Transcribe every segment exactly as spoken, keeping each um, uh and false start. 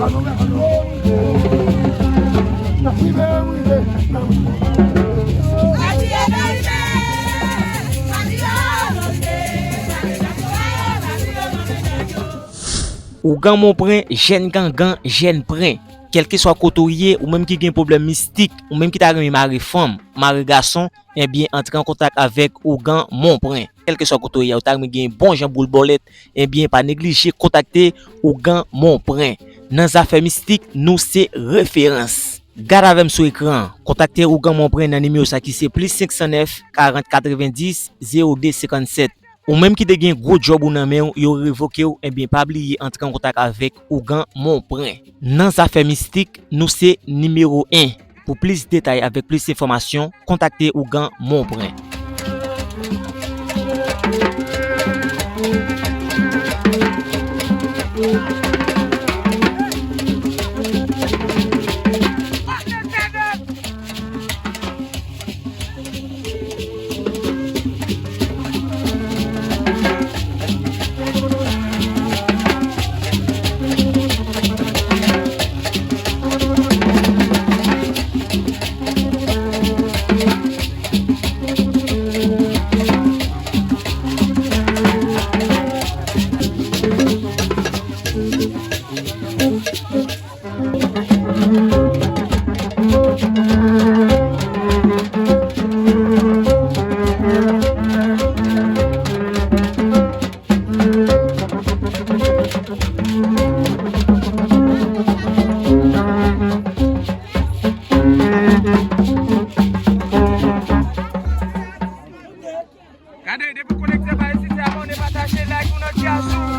Ougan Monpren, jèn gangan, jèn pren. Kèlkeswa kote w ye, ou menm ki gen pwoblèm mistik, ou menm ki ta renmen mare fanm, mare gason, ebyen, antre an kontak avèk Ougan Monpren. Kèlkeswa kote w ye, ou ta renmen gen bon jan boul bòlèt, ebyen, pa neglije kontakte Ougan Monpren. Nan zafè mistik, nou se referans. Gade avè m sou ekran an. Kontakte Ougan Monpren nan nimewo sa ki se plis senk san nèf, karant, katrevenndis, zewo de, senkannsèt. Ou menm ki te gen gwo djòb ou nan men w, yo revoke w, ebyen pa bliye antre an kontak avèk Ougan Monpren. Nan zafè mistik, nou se nimewo en. Pou plis detay avèk plis enfòmasyon, kontakte Ougan Monpren. Gade, depi w konekte pa isit, se abòne, pataje, like pou nou djaz ou.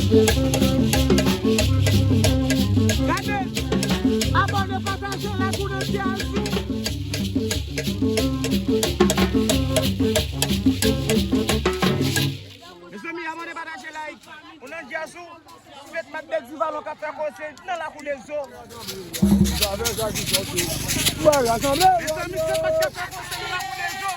Gade, abòne, pataje, like ou nan Diazou. Mezanmi, abòne, pataje, like. Ou nan Diazou, fèt Madbèk Divalon k ap fè koze nan Lakou Dezo. Mezanmi, fèt Madbèk k ap fè koze nan Lakou Dezo.